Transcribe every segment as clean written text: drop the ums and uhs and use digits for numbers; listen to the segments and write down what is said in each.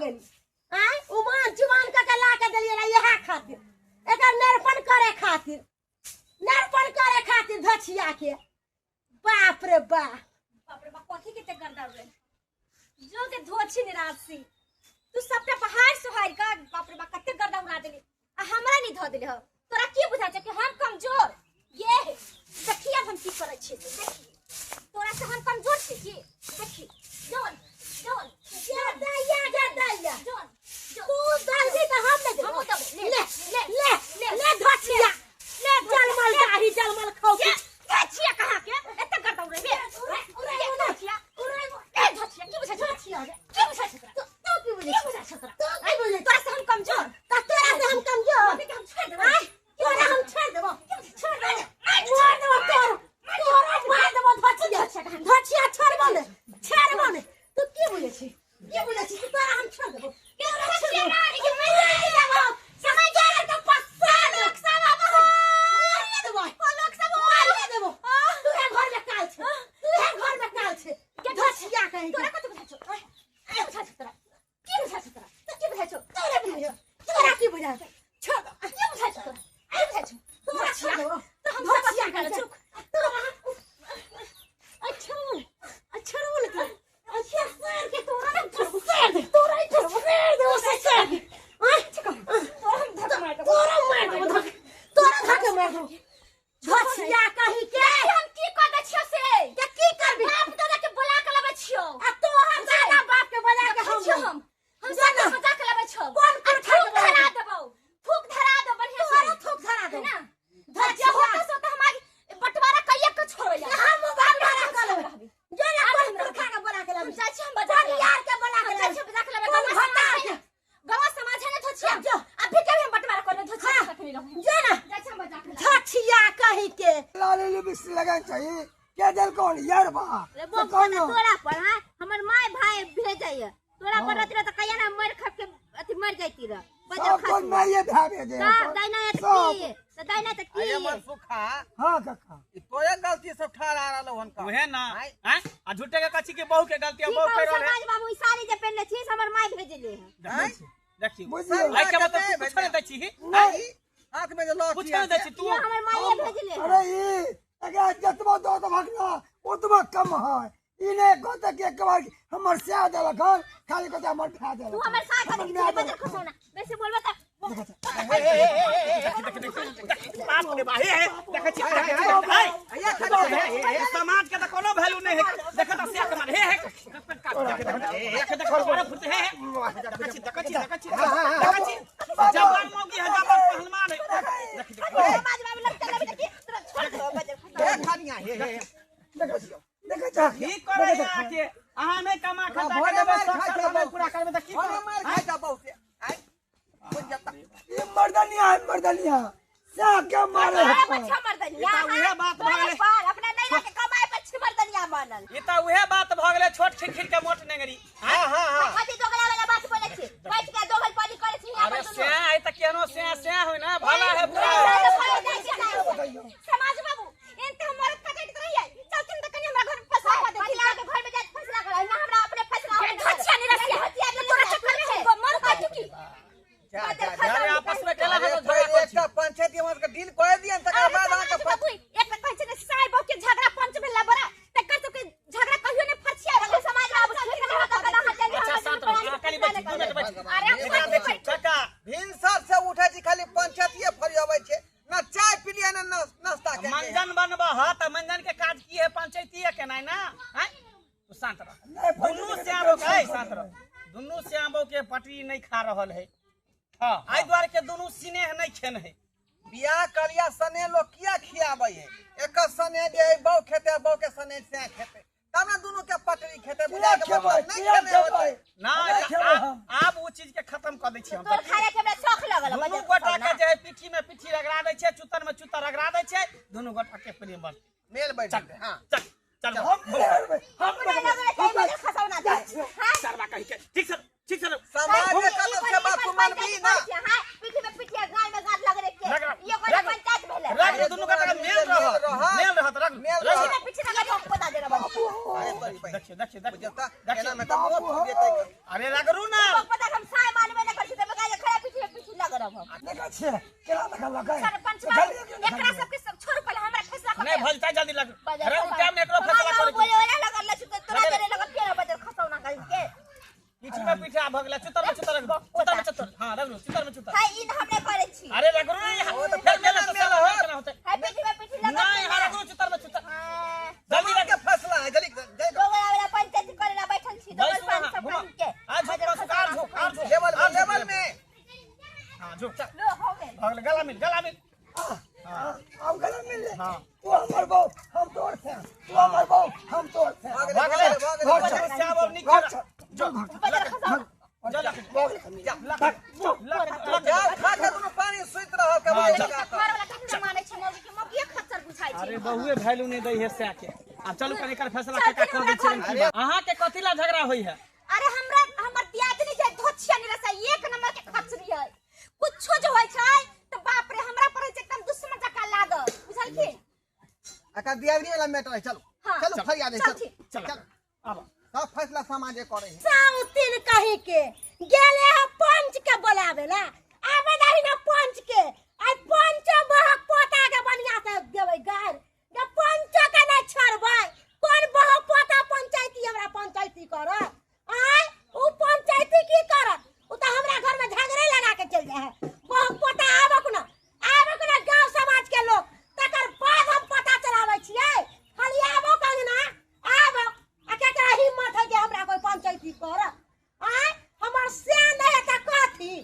गेली आय उमान चुमान कऽ के ला के देलियै रहे इएह खातिर एकर नेरपन करे खातिर नेरपन करे खातिर धछिया के बाप रे बाप बाप रे बाप कथी के गर्दा रे जो के धोछी निराशी तू सबटा पहाड़ सोहार का बाप रे बाप कते गर्दा उड़ा देली आ हमरा नहीं धो देले हो तोरा की बुझा छै कि हम कमजोर ये देखी अब हम की करै छियै से देखी तोरा से हम कमजोर छी की देखी जोन जोन गे दैया गे दैया जोन तू दलबी तऽ हम नहि देबो हमहूँ देबो। ले ले ले ले ले धछिया ले जलमल दाढ़ी जलमल खौ ये धोछिया कहाँ के एते गर्दा उड़े बे ये धोछिया ए धोछिया की बुझा छै धछिया रे की बुझा छै तोरा तू की बुझै की बुझा छै तोरा तू की बुझै तोरा से हम कमजोर तऽ तोरा से हम कमजोर मम्मी के हम छोड़ देबै आँय तोरा हम छोड़ देबो छोड़ देबै मार देबो तोर तोरा मार देबो धछिया धछिया छोड़बो ने छोड़बो ने तू की बुझै छी की बुझै छी कि तोरा हम छोड़ देबो तोरा छोड़ देबो मारि देबो समय के के पस्सा लोक सब आब हो मारिए देबो ओ लोक सब मारिए देबो तू है घर में काल छे तू है घर में काल छे धछिया कहीं तोरा कथी बुझा छौ की बुझा छौ तोरा की बुझा छौ तोरा की बुझा छौ तोरा बुझा तोरा की बुझा छोड़ की बुझा छौ तोरा की बुझा छौ तोरा छोड़ देबो तो हम सब धछिया अथी कहीं करै छौ तोरा अच्छा बोल अच्छा बोल तू अच्छा सर के तोरा ना सर दे तोरा ही सर दे उसे सर दे तोरा हम धक्का मार देबो तोरा मार देबो धक तोरा धक्का मार देबो धछिया कहीं के हम की कर दै छियौ से के की करबी बाप दादा के बोला के लबै छियौ आ तोहर दादा बाप के बजा के देखै हम छियौ हम हम जा सब ना। बजा के लबै छौ कोन आ कोन थूक खाके धरा देबौ थूक धरा देबौ बढ़िया से तोरा थूक धरा है देबो ना धजिया होता सो तो हमारी बंटवारा कइया के छोड़बै हम बंटवारा कर लेबै जो ना कोन पुरखा के बोला के हम लाबी जाइ छी हम बजा कोन के यार के बोला हम के जाइ लाबी छी बजा के लबै कोन गाँव भतार समाज है के ना गाँव समाज है ना धोछिया जो। अभी के भी हम बंटवारा करने धोछिया हाँ। के साथ नहीं रहबै जो ना जाइ छी हम बजा के लाबै। धछिया कहीं के लाली लिपस्टिक लगान चाहिए के दिल कौन यार बा रे तो बम कौन तोरा पर हाँ हमर माय भाई भेजैया तोरा पर रहती रह त कहिया ना मर खप के अथी मर जाती रह बजर सब खा कौन मैं ये भावे दे का दाइना त सब। की त दाइना त की अरे मन सुखा हां काका ई तोरे गलती सब ठहरा रहलो हन का उहे ना आँय? आँय? आ झूठे के कथी के बहू के गलती है की बहू कहू कर रहल है समाज बाबू ई साड़ी जे पहिनले छी से हमर माय भेजले है आँय? देखियो बुझियो आइ के मतलब तू कुछो नहीं दै छी नहीं हाथ में जे लॉक कुछो नहीं दै छी तू ये हमर माये भेजले है अरे ई एकरा जतबो दो तो भगना ओतबो कम है ई ने कहते कि एक बार हमर स्या देलक हन खाली कहते हमर भै देलक तू हमर साथ हमर आदमी माय बजर देलक खसौना बेसी बोलबे त बाप रे बा हे हे देखै छी देखै छी हे अइया खाली हे, हे, हे। समाज के त कोनो वैल्यू नहीं है देखै त से कमाल हे हे देख देख अरे फुर्ती हे हे देखै छी देखै छी देखै छी देखै छी जवान मौगी है जवान पहलवान है देख देख समाज बाबू लग चल देखी तोरा छोड़ देबो बजर खसौना हे खानिया हे हे हे। देखै छियौ देखै छह की करै है अहाँके अहाँ नहि कमा खटा के भोरे देबै मार सब खाइ साल छै नहि पूरा करबै तऽ की भोरे करबै मार खाइ जा बहू से आँय? बुझ जाता। ई मर्दनिया है मर्दनिया स्या के मारे तोरा है पर छह मर्दनिया ई त उहे बात भऽ तोरा गेलै। पर अपना नैया के कमाई पर छह मर्दनिया बनल ई तऽ उहे बात भऽ गेलै छोट खिरखिर के मोट नेंगरी हाँ हाँ हाँ कथी दोगला वाला बात बोलै छी बैठ के दोगल पानी करै छी यहाँ अरे पर दुनू। स्या है तऽ केहनो स्या स्या होइ ना भला है बुरा है समाज बाबू एन त हम मरद कटैत रहियै चलथिन त कनी हमरा घर में फैसला कऽ देथिन फैसला के घर में जाके फैसला कर ना हमरा अपने फैसला हे धोछिया निरसिया तोरा चक्कर में हम मर काटू की जा जा जा अरे आपस में केला अरे हलो तोरे झगड़ा करै छी एकटा पंचायत हमरा सबके डील कर दियन तकर अरे बाद अहाँके समाज बाबू एक कहै छै ने साय बहू के झगड़ा पंच भेला बड़ा तकर सबके झगड़ा कहियो ने फरछिया अरे समाज बाबू ठीक रहत त अहाँ चलि अच्छा शांत रहो अहाँ कनी बैठ 2 मिनट बैठ अरे हम एकरा देखियौ काका भिनसर से उठै छी खाली पंचायतीये फरियाबै छै ना चाय पिलियै ना नाश्ता केलियै मंजन बनबह ह तऽ मंजन के काज की है पंचायती है केनाइ ना हैं तू शांत रह नहीं, दुनू श्यामो के शांत रह दुनू श्यामो के पटरी नहीं खा रहल है हाँ एहि दुआरे के दुनू स्नेह नहीं खेन है बियाह करिया सने लोग किया खियाबै है एकर सने जे है बहू खेतै बहू के सने से खेतै तब ने दुनू के पटरी खेतै बुझा किया के खेबै मतलब नहीं किया खेने खेबै होतै ना नहीं खेबै हम आब ओ चीज के खत्म कऽ दै छियै हम तोर खाए के हमरा शौख लगल दुनू गोटा के जे है पीठी में पीठी रगड़ा दै छै चुतर में चुतर रगड़ा दै छै दुनू गोटा के प्रेम बढ़तै मेल बैठ चल जेतै हाँ चल चल हम नहीं हरबै, हम हमरा नहीं लगल छै बजर खसौना जाइ छियौ। हां सरवा कहि के ठीक सर ठीक सर समाज के कलम से बात तू मानबी ना हां पीठी में पीठिया गाल में गाल लग रे के रगड़ा, यो कोन रगड़ा। पंचायत भेलै रग दुनू गोटा के मेल रहत मेल रहत रग मेल रग पीठी में पीठी लगा हम बता दे रहा अरे तोरी बहिन देखियो देखियो देखियो बुझता देखियो एना में तऽ मुँह फूट जेतै अरे रगड़ू ना पता छियै केना देखलकै सरपंच बाबू एकरा सबके सब छोड़ पहिले हमरा फैसला कर नहीं भलता जल्दी लग अरे उ टाइम ने एकरो फैसला करे बोले वाला लगल लछु त तोरा जरे लगल केना बजर खसौना कर के पीठी में पीठा भग गेला चुतर में चुतर चुतर में चुतर हां रगड़ू चुतर में चुतर हाय इन हमने करे छी। अरे रगड़ू नहीं फिर मेला तो साला होय केना होतै हाय पीठी में पीठी लगल नहीं हां रगड़ू चुतर में चुतर जल्दी के फैसला है जल्दी गोबर वाला पंचायत करेला बैठल छी दोबर पांच सब के आ झुक आ झुक आ झुक लेवल लेवल में हां झुक लो हो गेल भग गेल गला मिल गला मिल हम गला मिल ले तू हमर बहू हम तोर से तू हमर बहू हम तोर से भग गेल श्याम अब निकल जो जो जा खा के दुनु पानी सुइत रहो के घर वाला कखनो मानै छै मौगी के मौगी खच्चर बुझाइ छै। अरे बहुए वैल्यू नहीं दै है सै के आ चलू कनी एकर फैसला काका कर दै छै। अहाँ के कथी ला झगड़ा होई है? अरे हमरा हमर दियादनी जे धोछिया नहीं रसा एक नंबर के खच्चरी है कुछो जो होय छै त बाप रे हमरा पर एकदम दुश्मन जका लागल बुझलखिन। एकर दियादनी वाला मैटर है चलू चलू फरियाद है चलू चल आब सब फैसला समाजे करे है। साउतिन कही के गेले है पंच के बोलावेला आवे नहीं ना पंच के आई पंच बहक पोता के बनिया से देबै गार जे पंच के नहीं छोड़बै कोन बहक पोता पंचायती हमरा पंचायती करत आय उ पंचायती की करत उ त हमरा घर में झगड़े लगा के चल जाए है बहक पोता आबक ना आबक ना गांव समाज के लोग तकर बाद हम पता चलाबै छियै खाली आबो कंगना आबो आ केकरा हिम्मत है जे हमरा कोई पंचायती करत आय हमर से नहीं है त कथी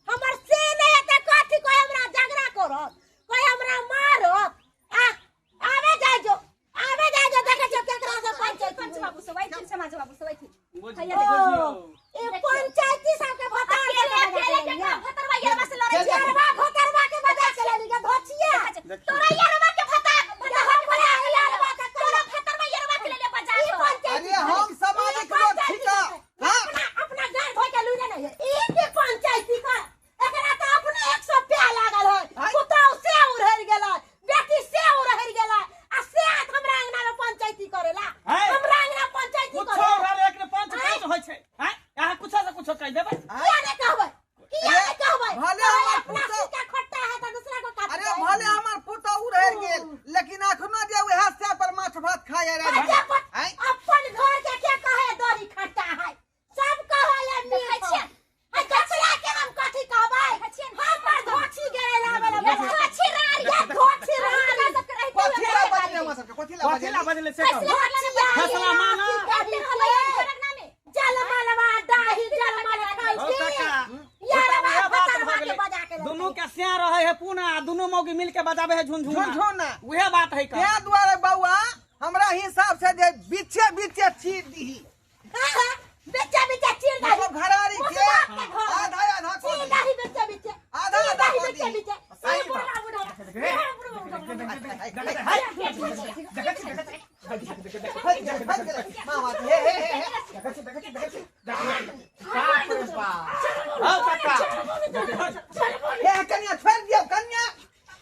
हमर से नहीं है त कथी कोई हमरा झगड़ा करत कोई हमरा मारत आ आवे जाय जो आवे जाय जो देखै छियै केकरा से पंचायती पंच बाबू सब ऐथिन समाज बाबू सब ऐथिन ओ ए पंचायती सबके भतार अकेले अकेले के भतरवा यरवा से लड़ै छै यरवा भतरवा के बजा के लेली के धोचिया तोरा यरवा के भता भता यरवा के तोरा भतरवा यरवा के लेले बजा ई पंचायती अरे हम सामाजिक लोग छी त हां अपना अपना घर धोइ के लूरे नहीं है ई के पंचायती का एकरा त अपने 100 रुपया लागल है पुतौ से उड़हर गेलै बेटी से उड़हर गेलै आ से हमरा अंगना में पंचायती करेला हमरा अंगना पंचायती कुछो करेला हर एक ने पंच पंच होय छै हैं अहाँ कुछो से कुछो कह देबै किया नहीं कहबै किया नहीं कहबै भले हमर अपना पुतौ सिक्का खट्टा है त दूसरा को काट अरे भले हमर पुतौ उड़हर गेल लेकिन अखनो जे उहे से पर माछ भात खाय रहे अपन घर के के कहे दही खट्टा है सब कहे है देखै छियै आ कचरा के हम कथी कहबै हमर धोछी गेल आबेला धोछी रारी ये धोछी रारी कथी ला बजले हमरा सबके कथी ला कथी ला बजले बजले से कहू फैसला मानो जल मलवा डाही जल मलवा खाइ ओ छी काका यारवा इएह बात भतरवा भऽ के गेलै। बजा के दुनू के स्या रहे है पुना आ दुनू मौगी मिल के बजाबे है झुनझुना झुनझुना। उहे बात है का तें दुआरे बौआ हमरा हिसाब से जे बीचे बीचे चीर दीही हां हां बेचा बेचा चीर दाही मतलब घरारी के आधा आधा कऽ चीर दीही दाही बेचा बेचा आधा चीर आधा दाही कऽ बेचा दीही बेचा सही ए बात। बुढ़वा बुढ़वा मामा हे हे हे बाप रे बाप आओ काका हे कन्या छोड़ दियौ कन्या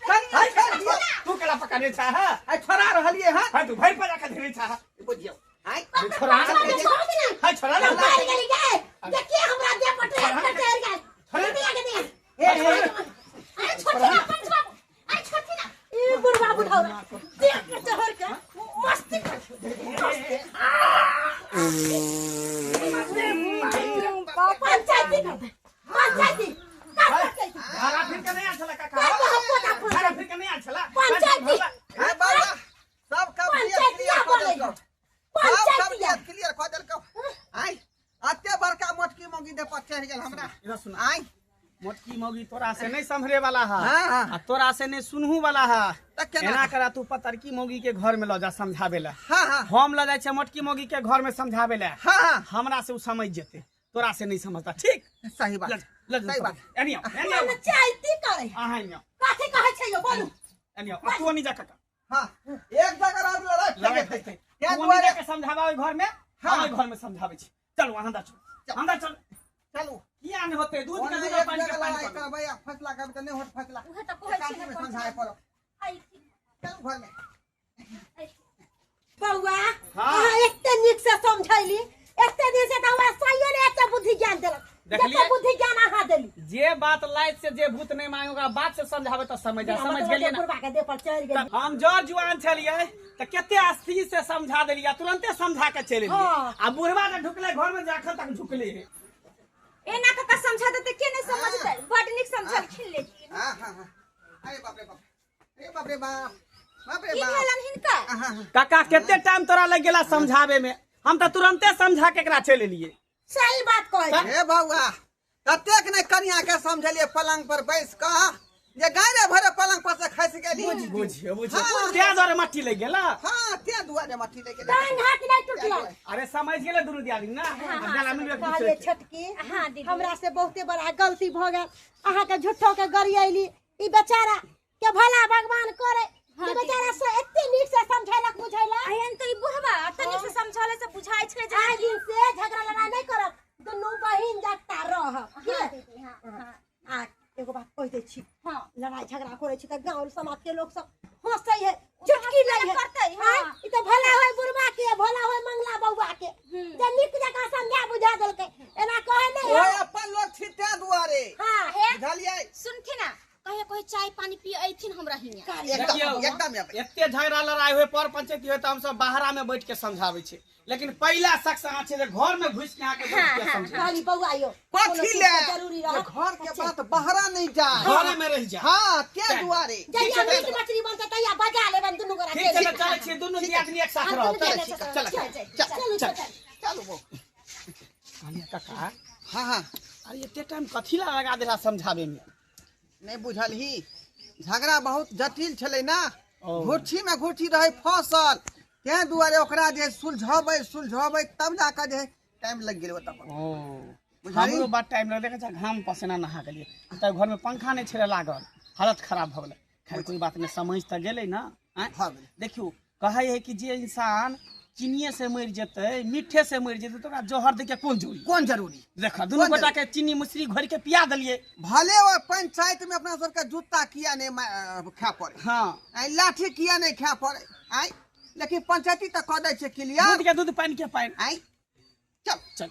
कन्या छोड़ दियौ तू केला पकड़ने छा हा आ छोड़ा रहलियै हन हां तू भाई पर जाके धरे छा बुझियौ आइ छोड़ा हां छोड़ा ना मार गेली गे देखिए हमरा दे पटे चढ़ गेल दिया के दिया हे हे अरे छोड़थि ना पंच बाबू अरे छोड़थि ना ई बुढ़वा बुढ़वा देह पर चढ़ के मस्ती कर पंचायती कर दे पंचायती कर पंचायती धारा फिर के नहीं आयल छला काका कर पोता पोता धारा फिर के नहीं आयल छला पंचायती। हे बाबा सब कब्जियत पंचायती क्लियर कऽ बोले देलकौ सब पंचायती कब्जियत क्लियर कऽ देलकौ आइ अते बड़का मोटकी मौगी दे पर चढ़ि गेल हमरा इधर सुन आइ मोटकी मौगी तोरा से नहीं संभरे वाला है हाँ, हाँ। आ तोरा से नहीं सुनहु वाला है त केना? एना करा तू पतरकी मौगी के घर में ल जा समझावे ला हाँ हाँ हम ल जाइ छै मोटकी मौगी के घर में समझावे ला हाँ हाँ हमरा से उ समझ जेते तोरा से नहीं समझता ठीक सही बात ल जा, ल जा, सही बात एनी आओ एनी आओ पंचायती करे अहाँ एनी आओ कथी कहै छै यौ बोलू एनी आओ आ तू ओनी जा काका हाँ एक जगह रह लड़ाई लड़ाई फैल फैलतै। तें तू ओनी दुआरे जाके समझाबा ओहि घर में हाँ। हम ओहि घर में समझाबै छी चलू अहाँ दा चलू अहाँ दा चलू चलू किया नहि होतै दूध के ओना दूध एक पानि के जगह पानि लड़ाई करू। करबै आ फैसला करबै तऽ नहि होत फैसला उहे त कहै छी एकांत ने में पंच समझाए पड़त आई चलू घर में बौआ हाँ। अहाँ एते नीक से समझैली एते दिन से तऽ हमरा सहिए ने एते बुद्धि ज्ञान देलक देखलियै? जते बुद्धि ज्ञान अहाँ देली जे बात लाइट से जे भूत नहीं मांगेगा बात से समझावे तो समझ जा समझ गेलिए ना। बुढ़बा के देह पर चढ़ि गेल। हम जर जुआन छलिए त कते अस्थिर से समझा देलिए तुरंते समझा के चलि एलिए। आ बुढ़वा के ढुकले घर में जाखन तक झुकले है। एना कका समझा देते के नहीं समझते बड नीक समझलखिन लेकिन। हां हां अरे बाप रे बाप अरे बाप रे बाप बाप रे की बाप भेलन हिनका? काका कते टाइम तोरा लग गेला समझावे में हम त तुरंते समझा के एकरा चलि एलिए। सही बात कहै हे बौआ कतेक ने कनिया के समझलिए पलंग पर बैस क जे गायरे भरे पलंग पर से खसि गेली। बुझियो बुझियो तें दुआरे मट्टी लग गेला। हां तें दुआरे मट्टी लग गेला। टांग हाथ नहीं टूटला। अरे समझ गेले दुनू दियादनी ना अब गला मिल कहलिए छोटकी हां दीदी हमरा से बहुते बड़ा गलती भ गेल अहाँ के झूठो के गरियली ई बेचारा के भला भगवान करे के बेचारा से एते नीक से समझैलक बुझैलक। एहन तो ई बुढ़वा एते नीक से समझाले से बुझाइ छले जे आइ दिन से झगड़ा लड़ाई नहीं करब दुनू बहिन जगता रहब। हां दीदी हां हां आ एगो बात कहि दै छी हां लड़ाई झगड़ा करै छी त गांव समाज के लोग सब हंसै है चुटकी लै है करतै। हां ई त भला होय बुढ़वा के भला होय मंगला बौआ के जे नीक जकाँ समझा बुझा देलकै एना कहै नहीं ओए अपन लोग छी तें दुआरे। हां हे बुझलियै सुनथिन ना कहियो कहियो चाय पानी पी अइथिन हमरा हियां। एकदम एकदम एते झगड़ा लड़ाई होय पर पंचायती होय त हम सब बाहरा में बैठ के समझाबै छी लेकिन पहला शख्स अहाँ छै जे घर में घुसि के अहाँ के बैठ के समझाबै। खाली बौआ यो कथी ले जरूरी रह घर के बात बाहरा नहीं जा घरे में रह जा। हां ते दुआरे जहिया मीट मछली बनतै तहिया बजा लेबन दुनू गोरा। ठीक छै चलै छी दुनू दियादनी एक साथ रहब। चल चल चल चलू बौ कहलियै काका। हां हां अरे एते टाइम कथी ला लगा देला समझाबै में? नहीं बुझल ही झगड़ा बहुत जटिल छलै ना घुट्ठी में घुट्ठी रहे फसल तें दुआरे ओकरा जे सुलझाबै सुलझाबै तब जाके जे टाइम लग गेल ओतऽ पर। ओ हमरो बड़ टाइम लग देखै छ घाम पसीना नहा गेलियै तऽ घर में पंखा नहीं छलै लागल हालत खराब भऽ गेलै। खैर कोई बात नहीं समझ तऽ गेलै ना। देखियौ कहै है कि जे इंसान चीनिये से मरि जेतै मीठे से मरि जेतै तो ओकरा जहर दै के कोन जरूरी कोन जरूरी? देख दुनू गोटा के चीनी मिश्री घोरि के पिया देलियै भले ओहि पंचायत में अपना सबके जूता किया नहीं खाय पड़े। हां आइ लाठी किया नहीं खाय पड़े आइ लेकिन पंचायती तऽ कऽ दै छै क्लियर दूध के दूध पानि के पानि आइ चल चल।